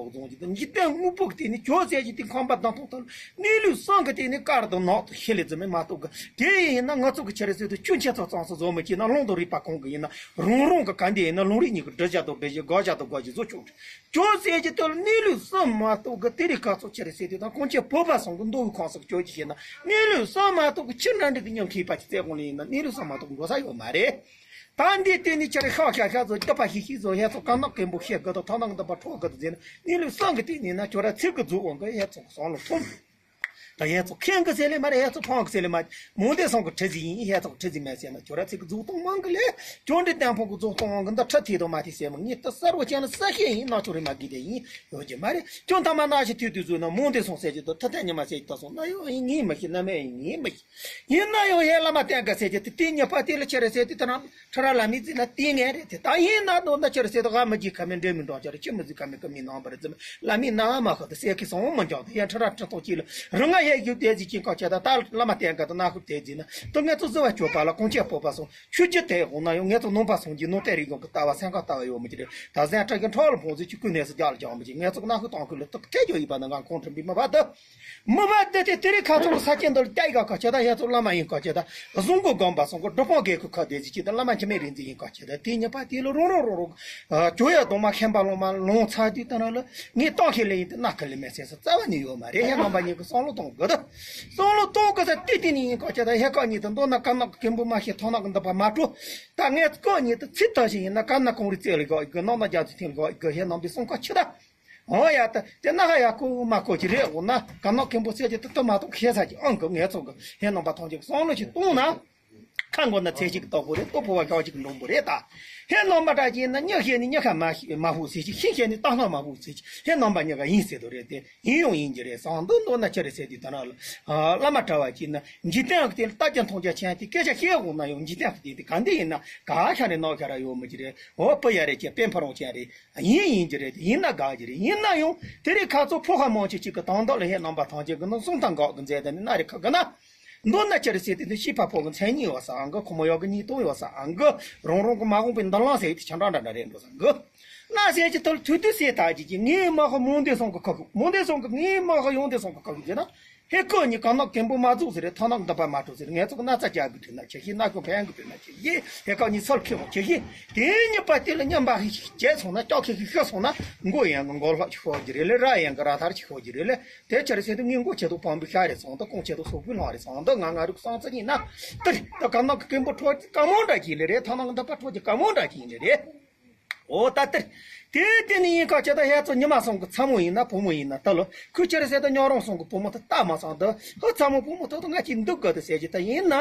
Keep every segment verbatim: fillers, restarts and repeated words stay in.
བཟུང་གི་འདུག་འཇིག་རྟེན་དངོས་པོ་གི་སྟེང་ནས་ཁྱོད་ཟེར་གྱི་དེ་ཁང་པ་གདན་ཐོག་ཏུ་གནས་ལུགས་གསུམ་གི་སྟེང་ནས་དཀར་དང་ནག་དང་ཤི་ལ་རྫུན་མ་མ་གཏོགས་གི། དེ་ཡིན་ན་ང་ཚོ་གི་ཆ་རེ་ཟེར་དུས་ཆུ་ཆེ་ཚོ་གཙང་སོ་བཟོ་མི་བྱེད་ན་རླུང་དང་རིག་པ་གང་གི་ཡིན་ན་རང་རང་གི་ག་འདི་ཡིན་ན་ལུང་རིགས་གཉིས་ཀྱི་སྒྲུབ་བྱ་དང་སྒྲུབ་བྱེད་དགག་བྱ་དང་དགག་བྱེད་བཟོ་ཆོག་ཁྱོད་ཟེར་གྱི་དེ་ལ་གནས་ལུགས་གསུམ་མ་གཏོགས་གི་དེ་རིགས་ཁ་ཚོ་ཆ་རེ་ཟེར་དུས་དང་གང་ཆེ་བོད་པ་སོང་གི་མདོ་དབུས་ཁམས་གསུམ་ཁྱོད་ཀྱི་བྱེད་ན་གནས་ལུགས་གསུམ་མ་གཏོགས་གི་ཕྱི་འདྲ་འདྲ་གི་ཉམས་མཁས་པ་ཅིག་བཙལ་དགོངས་ལ་ཡིན་ན་གནས་ལུགས་གསུམ་མ་གཏོགས་འགྲོ་ས་ཡོད་མ་རེད། ད་འདི་དེ་ནི་ཆ་རེ་ཤག་ཤག་ཤག་ཚོ་སྐྱོ་པ་ཤིག་ཤིག་ཚོ་ཧེ་ཚོ་གང་ནག་གན་པོ་ཤེས་དགོས་དང་ཐ་ནག་འདི་པ་འཕྲོག་དགོས་དང་ཟེར་ན་གནས་ལུགས་གསུམ་གི་སྟེང་ནས་ན་ཁྱོད་ར་ཚིག་གི་རྫོགས་འོང་གི་ཧེ་ཚོ་གི་བསམ་བློ་ཐོངས། ད་ཧེ་ཚོ་མཁན་གི་ཟེར་ལེ་མ་རེད། ཧེ་ཚོ་ཕང་གི་ཟེར་ལེ་མ་རེད། མུ་འདི་སོང་གི་ཁྲི་ཟིག་ཡིན། ཧེ་ཚོ་ཁྲི་ཟིག་མ་ཟེར་ན་ཁྱོད་ར་ཚིག་གི་རྫོགས་གཏོང་མང་གི་ལེ། ཁྱོད་འདི་བརྟན་ཕོང་གི་རྫོགས་གཏོང་འོང་གི་འདི་ཁྲི་ཐིག་དང་མ་ཐིག་ཟེར་མ་ངས་ད་གསར་བོ་ཅན་ལ་ས་ཤེས་ཡིན་ན་ཁྱོད་རེ་མ་གི་དེ་ཡིན་ཡོད་ཀྱི་མ་རེད། ཁྱོད་ཐ་མ་ན་ཞིག་ཐུག་དུས་བཟོས་ན་མུ་འདི་སོང་ཟེར་གྱི་འདུག་ཐ་ཐ་ཉི་མ་ཟེར་གྱི་ད་སོང་ན་ཡོད་ཡིན་ངས་མ་ཤེས་ན་མེད་ཡིན་ངས་མ་ཤེས། ཡིན་ན་ཡང་ཧེ་བླ་མ་བསྟེན་དགའ་ཟེར་གྱི་དེ་དེ་ཉེས་པ་དེ་ལ་ཆེ་རེ་ཟེར་དུས་ད་ན་ཁྲ་ར་བླ་མའི་རྩིས་ན་དེ་ངན་རེད་དེ། ད་ཡིན་ན་མདོར་ན་ཆེ་རེ་ཟེར་དུས་ང་མི་རྒྱུད་ཁ་མི་འདྲེ་མི་འདྲ་ཆ་རེ་ཁྱི་མི་རྫི་ཁ་མི་ཀ་མི་ནང་པར་རྫི་མི་བླ་མའི་ན་མ་ཁ་དུ་སེ་ཁི་སོང་མ་འཇོག་དེ་ཡང་ཁྲ་ར་ཁྲི་ཐོག་གཅིག་ལ་རང་ང་ཧེ་རྒྱུད་དེ་ཟིག་ཅིང་ཀ་ཆེ་ད་ད་བླ་མ་བསྟེན་དགའ་དུ་ན་ཁུ་དེ་རྫི་ན་དུ་ངེད་ཚོ་རྫི་བ་སྐྱོབ་པ་ལ་ཁོང་ཆེ་སྤོབས་པ་སོང་ཆུ་རྒྱུ་དེ་འོང་ན་ཡང་ངེད་ཚོ་ནང་པ་སོང་གྱི་ནང་བསྟན་རིག་གཞུང་གི་ལྟ་བ་སེམས་ཁ་ལྟ་བ་ཡོད་མི་ཅི་རེད། ད་ཟན་ཁྲ་གི་འཕྲོ་ལ་ཕོངས་ཟིག་ཅིག་ཀུན་ནས་སུ་རྒྱག་ལ་རྒྱག་མི་ཅི་ངེད་ཚོ་ན་ཁུ་དང་ཁུ་ལ་དུ་ཁེ་རྒྱུ་ཡིན་པ་ན་ང་ཁོང་ཁྲིམས་པའི་མི་བ་དུ། མི་བ་འདི་དེ་དེ་རིང་ཁ་ཐོར་ས་ཆེན་འདི་ལ་སྐྱ་ཡི་ག་ཁ་ཆེ་ད་ཧེ་ཚོ་བླ་མ་ཡིན་ག་ཆེ་ད་བཟུང་གོ་དགོན་པ་སོང་གོ་སྒྲུབ་དཔང་རྒྱལ་ཁུ་ཁ་བདེ་ཟིག་ཅིག་ད་བླ་མ་འཆི་མེད་རིག་འཛིན་ཡིན་ག་ཆེ་ད་དེ་ཉེས་པ་དེ་ལ་རོང་རོང་རོང་རོང་ཇོ་ཡ་གདོང་མ་མཁན་པ་ལོང་མ་ལོང་ཚ་དུས་ད་ན་ལ་ངས་གཏོང་ཤེས་ལེ་ཡིན་དུ་ན་ཁ་ལེ་མེད་ཟེར་ས་རྩ་བ་ནས་ཡོད་མ་རེད། ཧེ་རྣམ་པ་གཉིས་ཀྱི་བསམ་བློ་གཏོང་དགོས་ད་བསམ་བློ་གཏོང་དགོས་ས་དེ་དེ་ནས་ཡིན་ག་ཆེ་ད་ཧེ་ཁ་གཉིས་དུ་མདོར་ན་དཀར་ནག་གི་མཁན་པོ་མ་ཤེས་ཐོག་ནག་གི་འདི་པ་མ་སྤྲོ། ད་ངས་སྐོ་གཉིས་དུ་ཚིག་ཐག་ཞིག་ཡིན་ན་དཀར་ནག་གངས་རི་རྩེ་ལ་གོ་གི་ནག་ན་རྒྱ་མཚོ་ཐིང་ལ་གོ་གི་ཧེ་རྣམ་པའི་སྲུང་ཁ་ཆུ་ད། འོ་ཡ་ད་དེ་ན་ཧ་ཡ་ཁོ་མ་ཁོ་ཅི་རེད་འོ་ན་ག་ནག་མཁན་པོ་ཟེར་གྱི་ད་ད་མ་གཏོགས་ཤེས་ས་ཀྱི་ཨང་གི་ངས་ཚོ་གི་ཧེ་རྣམ་པ་ཐམས་ཅད་ཀྱི་བསམ་བློ་ཞིག་གཏོང་ན། ཁ་མགོ་ན་ཚེ་ཞིག་གི་ལྟོ་ཕོ་རེད། ལྟོ་ཕོ་བ་ཤོག་ཅིག་གི་འགྲོན་པོ་རེད་ད། ཧེ་རྣམ་པ་འདྲ་ཅིག་ཡིན་ན་མྱི་ཤེས་ནི་མྱི་ཁ་མ་ཤེས་མ་ཧུ་ཟེར་ཅིག་ཤིང་ཤེས་ནི་རྟ་སྔ་མ་ཧུ་ཟེར་ཅིག་ཧེ་རྣམ་པ་མྱི་ག་ཡིན་ཟེར་དོ་རེད་དེ། ཡིན་ཡང་ཡིན་གྱི་རེད་བསམ་འདུག་མདོར་ན་ཆི་རེད་ཟེར་དུས་ད་ན་ལ། བླ་མ་གྲྭ་བ་ཅིག་ན་འཇིག་རྟེན་གྱི་དེ་ལ་ལྟ་རྒྱ་མཐོང་རྒྱ་ཆེན་དེ་སྐད་ཆ་བཤད་འོང་ན་ཡང་འཇིག་རྟེན་གྱི་དེ་དེ་ག་འདི་ཡིན་ན་ག་ཤ་རེ་ནག་ཤ་ར་ཡོད་མི་ཅི་རེད། འོ་སྤུ་ཡ་རེ་ཅེ་དཔེ་ཕ་རོང་ཅན་རེད། ཡིན་ཡིན་གྱི་རེད་དེ་ཡིན་ན་དགའ་གི་རེད། ཡིན་ན་ཡང་དེ་རིང་ཁ་ཚོ་ཕོ་ཁ་མང་ཆེ་ཅིག་གི་དང་ཐོག་ལ་ཧེ་རྣམ་པ་ཐམས་ཅད་གི་ནང་སྲུང་ཐང་འགག་གི་མཛད་དེ་ནི་ན་རེ་ཁ་གི་ན། མདོར་ན་ཆི་རེད་ཟེར་དུས་འདི་ཤི་ཕ་ཕོ་གི་མཚན་ཉིད་ཡོད་ས་ཨང་གི་ཁོ་མོ་ཡོག་གི་ཉིས་སྟོང་ཡོད་ས་ཨང་གི་རང་རང་གི་མ་འོངས་པའི་མདུན་ལམ་ཟེར་དེ་ཆ་འདྲ་འདྲ་འདྲ་རེད་འགྲོ་ས་ཨང་གི་ན་ཟེར་གྱི་ཐོལ་ཐུལ་དུས་ཟེར་ད་ཅི་ཅི་ངའི་མ་ཧ་མོ་འདི་སོང་གི་ཁ་ཁུ་མོ་འདི་སོང་གི་ངའི་མ་ཧ་ཡོང་འདི་སོང་གི་ཁ་ཁུ་ཟེར་ན་ཧེ་ཀོ་ཉི་ག་ནག་གན་པོ་མ་རྫོགས་ཟེར་རེད། ཐ་ནག་འདི་པ་མ་འགྲོ་ཟེར་ངས་ཚོ་གི་ན་ཚ་རྒྱག་གི་དུས་ན་ཆེ་ཤི་ན་ཁོ་ཕན་གི་དུས་ན་ཆེ་ཡེ་ཧེ་ཀོ་ཉི་ཚལ་ཁེ་བོ་ཆེ་ཤི་དེ་ཉི་པ་དེ་ལ་ཉམས་པ་ཧི་ཤི་བྱས་སོང་ན་ཀྱོག་ཁེ་ཤི་ཤི་སོང་ན་མགོ་ཡང་གི་མགོ་ལྷག་ཅིག་ཤོར་གྱི་རེད་ལེ། ར་ཡང་གི་ར་ཐར་ཅིག་ཤོར་གྱི་རེད་ལེ། དེ་ཆ་རེ་ཟེར་དུས་ངའི་མགོ་ཆེ་ཐོག་བམ་པོ་ཤ་རེ་སོང་ད་ཀོང་ཆེ་ཐོག་སོག་པོའི་ལྷང་རེ་སོང་ད་ང་ང་རུག་སང་ཚ་ཡིན་ན་ཏིར་ད་ག་ནག་གི་སྐད་འབོ་འཕྲོ་གི་དཀའ་མོ་འདྲ་གྱིན་ལེ་རེད། ཐ་ནག་འདི་པ་འཕྲོ་གི་དཀའ་མོ་འདྲ་གྱིན་ལེ་རེད། འོ་ད་ཏིར་དེ་དེ་ནི་ཡིན་ཁ་ཆེ་ད་ཧེ་ཚོ་ཉི་མ་སོང་གི་ཚ་མོ་ཡིན་ན་བུ་མོ་ཡིན་ན་ད་ལོ་ཁུ་ཆ་རེ་ཟེར་ད་ཉོ་རོང་སོང་གི་བུ་མོ་ད་ལྟ་མ་སོང་ད་ཧ་ཚ་མོ་བུ་མོ་ད་ད་ང་ཅི་འདུག་ག་ད་ཟེར་གྱི་ད་ཡིན་ན་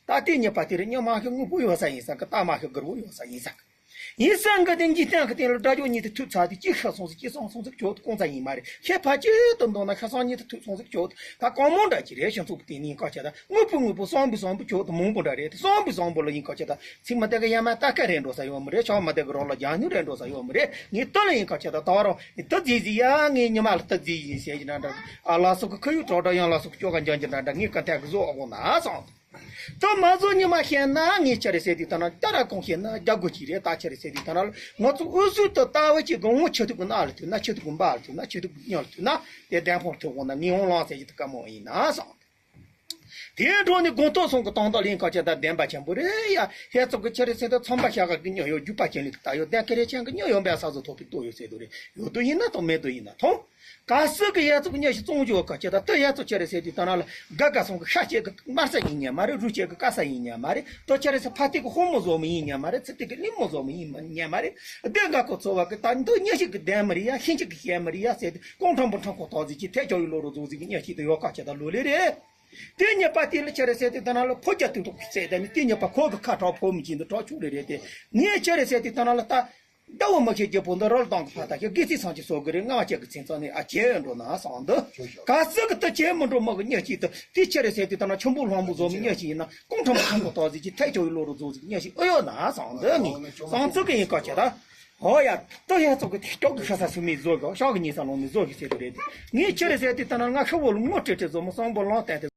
ད་དེ་ཉི་པ་དེ་རེད། ཉི་མ་ཤི་དངོས་པོ་ཡོད་ས་ཡིན་ས་གི་ལྟ་མ་ཤི་གི་རུ་ཡོད་ས་ཡིན་ས་གི་ཡིན་ས་འགའ་དེ་འཇིག་རྟེན་གི་སྟེང་ལ་དགྲ་ཇོ་གཉིས་དེ་ཐུག་ཚར་དུས་གཅིག་ཤ་སོང་ཟིག་གཅིག་སོང་སོང་ཟིག་ཁྱོད་དེ་ཀོང་ཚ་ཡིན་མ་རེད། ཁྱེད་ཕ་གཅིག་ཏུ་འདོང་ན་ཤ་སོང་གཉིས་དེ་ཐུག་སོང་ཟིག་ཁྱོད་དེ་ད་གང་མང་འདྲ་གི་རེད། སྤྱི་ཚོགས་དེ་ནི་ཡིན་ཁ་ཆེ་ད་དངོས་པོ་དངོས་པོ་བསམ་པའི་བསམ་པའི་ཁྱོད་དེ་མང་པོ་འདྲ་རེད། དེ་བསམ་པའི་བསམ་པ་ལ་ཡིན་ཁ་ཆེ་ད་ཚིག་མ་དེ་གི་ཡ་མ་ལྟ་སྐད་རེད་འགྲོ་ས་ཡོད་མ་རེད། ཆག་མ་དེ་གི་རོ་ལ་རྒྱ་སྨྱུག་རེད་འགྲོ་ས་ཡོད་མ་རེད། ངས་ལྟ་ལ་ཡིན་ཁ་ཆེ་ད་ད་རང་ད་ཟིག་ཟིག་ཡ་ངས་ཉི་མ་ལ་ད་ཟིག་ཡིན་ཟེར་གྱི་འདྲ་འདྲ་ཨ་ལ་སོགས་གི་ཁ་ཡུག་གྲོག་འདྲ་ཡང་ལ་སོགས་གི་ཅོ་ག་འཇང་གྱི་འདྲ་འདྲ་ངས་ག་ཐད་གི་བཟོ་ཨ་གོ་ན་སོང་། ད་མ་བཟོ་ཉི་མ་བཤད་ན་ངས་ཆ་རེ་ཟེར་དུས་ད་ན་ད་ར་གོང་བཤད་ན་རྒྱ་སྒོ་གཅིག་རེད། ད་ཆ་རེ་ཟེར་དུས་ད་ན་ང་ཚོ་འུ་ཚོའི་ད་ལྟ་བ་གཅིག་གི་ངོ་ཆེ་ཐུབ་གི་ན་ལ་ཐུབ་ན་ཆེ་ཐུབ་གི་འབའ་ལ་ཐུབ་ན་ཆེ་ཐུབ་གི་ཉ་ལ་ཐུབ་ན་དེ་བདེན་དཔང་ཐུབ་འོང་ན་ངས་འོང་ལང་ཟེར་གྱི་ད་དཀའ་མོ་ཡིན་ན་སོང་། དེའི་འཕྲོ་ནས་དགོང་ཐོག་སོང་གི་སྟོང་ཐོག་ལེན་ཁ་ཆེ་ད་བདེན་པ་ཆེན་པོ་རེད་ཡ། ཧེ་ཚོགས་གི་ཆ་རེ་ཟེར་ད་ཚོང་པ་ཤ་ག་གི་ཉོ་ཡོད་རྒྱུ་པ་ཅན་ལི་ད་ཡོད་བདེན་ཁེ་རེ་ཆེན་གི་ཉོ་ཡོད་འབའ་ས་བཟོ་ཐོག་གི་ལྟོ་ཡོད་ཟེར་དུ་རེད། ཡོད་དུ་ཡིན་ན་དང་མེད་དུ་ཡིན་ན་ཐོང་། ག་སུ་གི་ཡ་ཚོགས་ཉ་ཞིག་བཙོང་རྒྱུ་ག་ཁྱེད་ད་ལྟ་ཡ་ཚོགས་ཆེ་རེ་ཟེར་དུས་ད་ན་ལ་ག་ག་སོང་གི་ཤ་ཆེ་གི་དམར་ས་ཡིན་ཉན་མ་རེད། རུ་ཆེ་གི་དཀར་ས་ཡིན་ཉན་མ་རེད། ལྟོ་ཆེ་རེ་ཟེར་ཕ་ཏི་གི་ཧོ་མོ་བཟོ་མི་ཡིན་ཉན་མ་རེད། ཚི་ཏི་གི་ལི་མོ་བཟོ་མི་ཡིན་ཉན་མ་རེད། དེ་འགའ་ཁོ་ཚོ་བ་གི་ད་འདི་ཉ་ཞིག་གི་བདེན་མི་རེད་ཡ། ཤིན་ཅིག་གི་ཤེས་མི་རེད་ཡ་ཟེར་དུས་ཀོང་ཁྲམ་པོ་ཁྲམ་ཁོ་ཐོག་ཟིག་གི་ཐེ་ཆོ་ཡི་ལོ་རུ་ཟུག་ཟིག་གི་ཉ་ཞིག་ཏུ་ཡོད་ག་ཁྱེད་ད་ལོ་ལེ་རེད། དེ་ཉེས་པ་དེ་ལ་ཆེ་རེ་ཟེར་དུས་ད་ན་ལ་ཕོ་རྒྱ་དུས་ཐོག་ཟེར་ད་ནི་དེ་ཉེས་པ་ཁོ་གི་ཁ་གྲག་ཕོ་མི་ཅིག་འདི་གྲག་ཆུང་རེ་རེད་དེ། ངས་ཆེ་རེ་ཟེར་དུས་ད་ན་ལ་ད། ཟླ་བོ་མི་ཤེས་རྒྱལ་པོ་འདི་རོལ་དང་གི་ཕ་ད་ཤེས་དགེ་ཚིག་སང་གི་སོ་གི་རེད། ང་བ་ཅག་གི་ཚིག་ཚང་ནས་ཨ་ཁྱེད་འགྲོ་ན་སང་འདི་ག་ཟིག་གི་ད་ཁྱེད་མི་འགྲོ་མི་གི་ཉ་ཞིག་ཏུ་དེ་ཆེ་རེ་ཟེར་དུས་ད་ན་ཆུན་པོ་ལྷང་པོ་བཟོ་མི་ཉ་ཞིག་ཡིན་ན་ཀོང་ཁྲམ་པོ་ཁྲམ་པོ་ཏོག་ཟིག་གི་ཐལ་ཆོ་ཡི་ལོ་རུ་བཟོ་ཟིག་ཉ་ཞིག་ཨེ་ཡོད་ན་སང་འདི་ངས་སང་ཚུགས་གི་ཡིན་ག་ཁྱེད་ད། ཧོ་ཡ། ད་ཡ་ཚོགས་གི་དེ་སྐྱོག་གི་ཤ་ས་སུ་མི་བཟོ་གི་ཤག་གི་ཉེ་ས་ལོང་མི་བཟོ་གི་ཟེར་གི་རེད་དེ། ངས་ཆེ་རེ་ཟེར་དུས་ད་ན་ང་ཤ་བོ་ལ་ངོ་སྤྲད་སྤྲད་བཟོ་མི་སང་པོ་ལང་བསྟན་ཏེ།